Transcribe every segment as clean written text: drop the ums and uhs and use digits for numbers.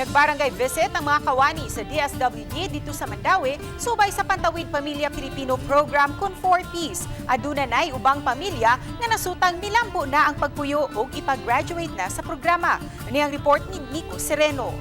Nagbarangay visit ang mga kawani sa DSWD dito sa Mandaue subay sa Pantawid Pamilya Pilipino Program kun 4Ps. Aduna nay ubang pamilya nga nasutang milambo na ang pagpuyo ug ipag-graduate na sa programa. Ani ang report ni Nico Sereno.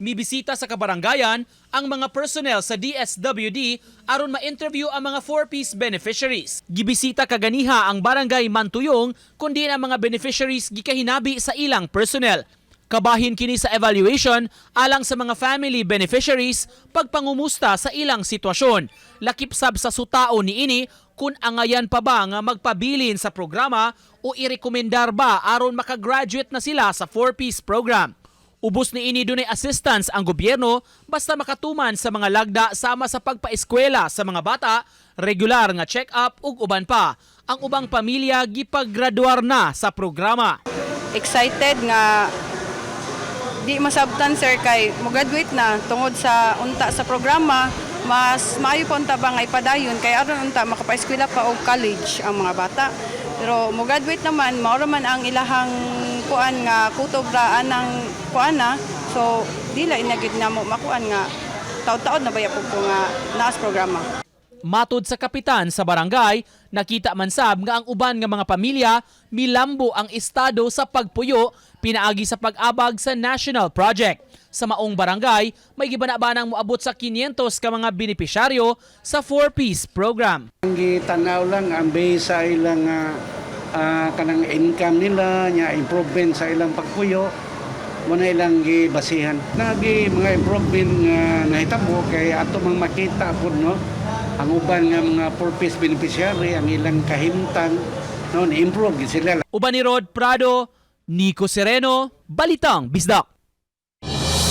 Mibisita sa kabarangayan ang mga personnel sa DSWD aron ma-interview ang mga 4Ps beneficiaries. Gibisita kaganiha ang barangay Mantuyong kundi ang mga beneficiaries gikahinabi sa ilang personnel. Kabahin kini sa evaluation alang sa mga family beneficiaries pagpangumusta sa ilang sitwasyon. Lakip sab sa sutao niini kung angayan pa ba nga magpabilin sa programa o irekomendar ba aron makagraduate na sila sa 4Ps program. Ubos ni ini dunay assistance ang gobyerno basta makatuman sa mga lagda sama sa pagpaeskwela sa mga bata, regular nga check-up ug uban pa. Ang ubang pamilya gipaggraduar na sa programa. Excited nga di masabtan, sir, kay mo-graduate na tungod sa unta sa programa. Mas maayo pa unta ba nga ipadayon kay aron unta makapaeskwela pa og college ang mga bata, pero mo-graduate naman, mao ra man ang ilahang kuan nga kutob ra anang kuan na. So dili na gyud namo makuan nga taud-taud na baya pud ko nga naas programa. Matod sa kapitan sa barangay, nakita man sab nga ang uban nga mga pamilya milambo ang estado sa pagpuyo pinaagi sa pag-abag sa national project. Sa maong barangay, may gibana-banang moabot sa 500 ka mga benepisyaryo sa 4Ps program. Ang gitanaw lang ang base sa ilang kanang income nila nya, improvement sa ilang pagpuyo mo na ilang gibasihan. Nagi mga improvement nga nahitabo kay ato mang makita pud, no, ang uban nga mga purpose beneficiary, ang ilang kahimtang, no, ni-improve gid sila. Uban ni Rod Prado, Nico Sereno, Balitang Bisdak.